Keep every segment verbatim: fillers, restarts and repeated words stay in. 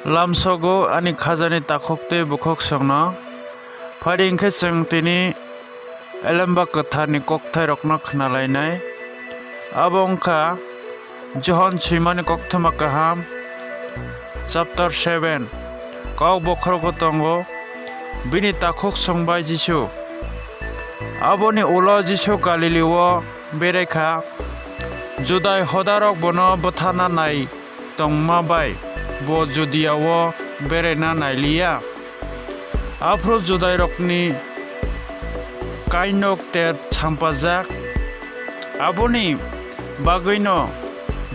Lamsogo ani khajani takhuk tei bukhuksongno. Phai di, hwn khe chwng tini Elemba Kwtharni kokthairokno khna lainai. Abo wng kha Johon swimani koktwma kaham, chapter seven. Kok bokhorogo tongo, bini takhuksong bai Jisu. Aboni ulo Jisu Galili-o berai kha. Judai hodarok bono butharna nai tongma bai bo Judia-o beraina nai li ya. Aphuru Judairokni kainok ter champajak. Aboni bagwino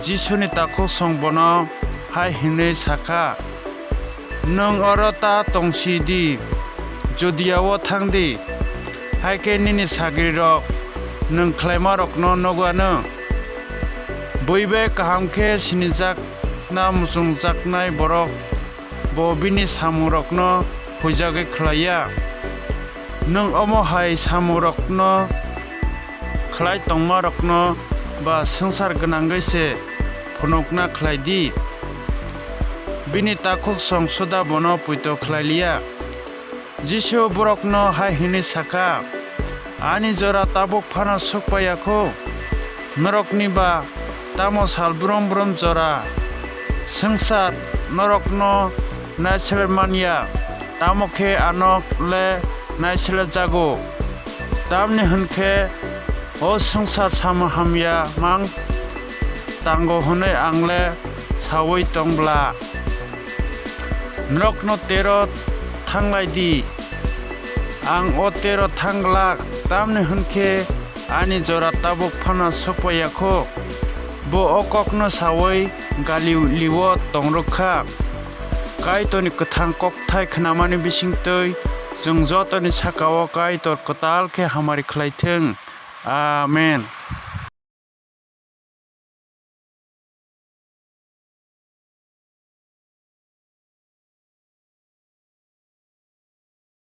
Jisuni takhuksong bono hai hwnwi sa kha, "Nwng oro ta tong si di, Judia-o thang di, hai khe nini sagrirok nwng khlaimarokno nukgwi anw." Bui bai kaham khe sinijakna muchungjaknai borok bo bini samungrokno huijagwi khlai ya. Nwng omo hai samungrokno khlai tongmarokno ba swngchar gwnangwi se phunukna khlai di. Bini takhuksong suda bono poito khlai li ya. Jisu borokno hai hwnwi sa kha, "Ani jora tabuk phano suk paiya kho. Norokni ba tamo sal brum brum jora swngchar norokno naisler man ya, tamo khe ano le naislerjago. Tamni hwn khe o swngchar samung hamya mang tango hwnwi ang le saui tong bla. Norokno tero thang lai di, ang o tero thang glak, tamni hwn khe ani jora tabuk phano suk paiya kho." Bo o kokno saui Galili-o tong rw kha. Kaitorni kwthang kokthai khnamani bisingtwi chwng jotoni saka-o Kaitor kwtal khe hamari khlai thung. Amen.